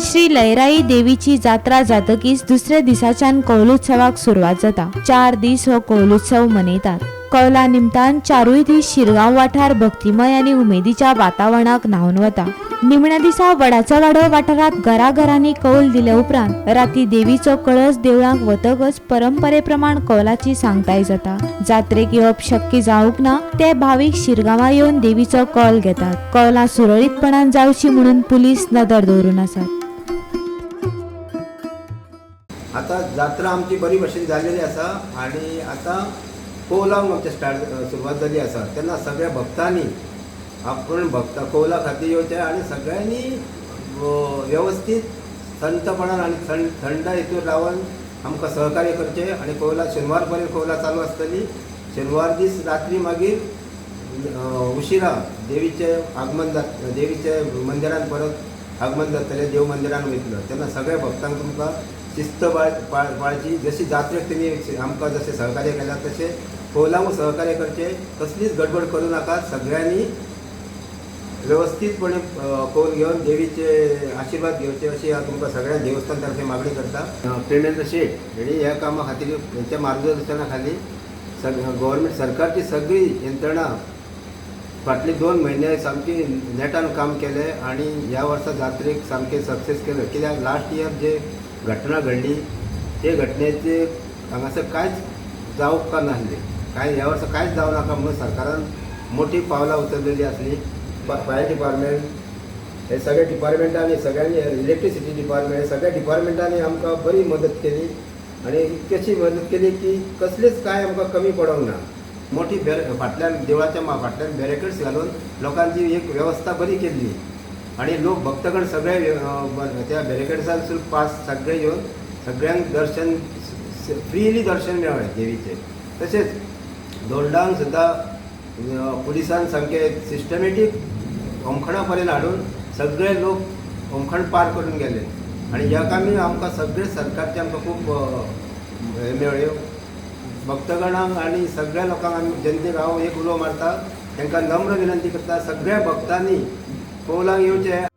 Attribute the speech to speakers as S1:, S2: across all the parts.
S1: श्री लयराई देवीची जात्रा जातकीच दुसऱ्या दिसाच्यान कौलोत्सवाक सुरवात जाता. 4 दीस हो कौलोत्सव मनयतात. कौला निमतान 4 दीस शिरगांव वाठार भक्तिमय आनी उमेदीच्या वातावरणाक न्हावन वता. निमण्या दिसा वडाचो वाडो वाठारांत घराघरांनी कौल दिले उपरांत राती देवीचो कळस देवळांक वतकच परंपरे प्रमाण कौलाची सांगताय जाता. जात्रेक येवप शक्य जावंक ना ते भावीक शिरगांवा येवन देवीचो कौल घेतात. कौलां सुरळीतपणान जावची म्हणून पुलीस नदर दवरून आसात.
S2: आता जात्रा आमची बरी भशेन जाल्लेली आसा आनी आतां कौलांक आमचे स्टार्ट सुरवात जाली आसा. तेन्ना सगळ्या भक्तांनी आपूण भक्त कौला खातीर येवचें आनी सगळ्यांनी वेवस्थीत संतपणान आनी थंड हितूर रावन आमकां सहकार्य करचें. आनी कौला शेनवार पर्यंत कौला चालू आसतली. शेनवार दीस रात्री मागीर उशिरा देवीचें आगमन देवीचे मंदिरान परत आगमन जातलें, देव मंदिरान वयतलो. तेन्ना सगळ्या भक्तांक तुमकां शिस्त पाळची. जशी जात्रेक तुमी आमकां जशें सहकार्य केलां तशें कौलांक सहकार्य करचें. कसलीच गडबड करूं नाका. सगळ्यांनी वेवस्थीतपणे कौल घेवन देवीचे आशिर्वाद घेवचे अशी हांव तुमकां सगळ्या देवस्थान तर्फे मागणी करता. प्रेमेंद्र शेट हेणी ह्या कामा खातीर हेच्या मार्गदर्शना खाली गव्हर्मेंट सरकारची सगळी यंत्रणा फाटले 2 म्हयने सामकी नेटान काम केलें आनी ह्या वर्सा जात्रेक सामकें सक्सेस केलें. कित्याक लास्ट इयर जे घटना घडली ते घटनेचे हांगासर कांयच जावंक नासलें. कांय ह्या वर्सा कांयच जावं नाका म्हणून सरकारान मोठी पावलां उचललेली आसली. फायर डिपार्टमेंट हे सगळे डिपार्टमेंटांनी सगळ्यांनी इलेक्ट्रिसिटी डिपार्टमेंट हे सगळ्या डिपार्टमेंटांनी आमकां बरी मदत केली आनी इतकीशी मदत केली की कसलीच कांय आमकां कमी पडोंक ना. मोठी फाटल्यान देवळाच्या फाटल्यान बॅरिकेड्स घालून लोकांची एक वेवस्था बरी केल्ली आनी लोक भक्तगण सगळे त्या बॅरिकेड्सांसून पास सगळे येवन सगळ्यांक दर्शन फ्रीली दर्शन मेळ्ळें देवीचें. तशेंच धोंडांक सुद्दां पुलिसान सामकें सिस्टमॅटीक होमखणा पर्यंत हाडून सगळे लोक होमखण पार करून गेले आनी ह्या कामी आमकां सगळे सरकारचे आमकां खूब हें मेळ्ळ्यो. भक्तगणांक आनी सगळ्या लोकांक आमी जनतेक हांव एक उलो मारता, तांकां नम्र विनंती करता, सगळ्या भक्तांनी कौलांक येवचें.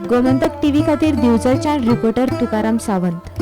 S1: गोमंतक टीव्ही खातीर दिवचलच्यान रिपोर्टर तुकाराम सावंत.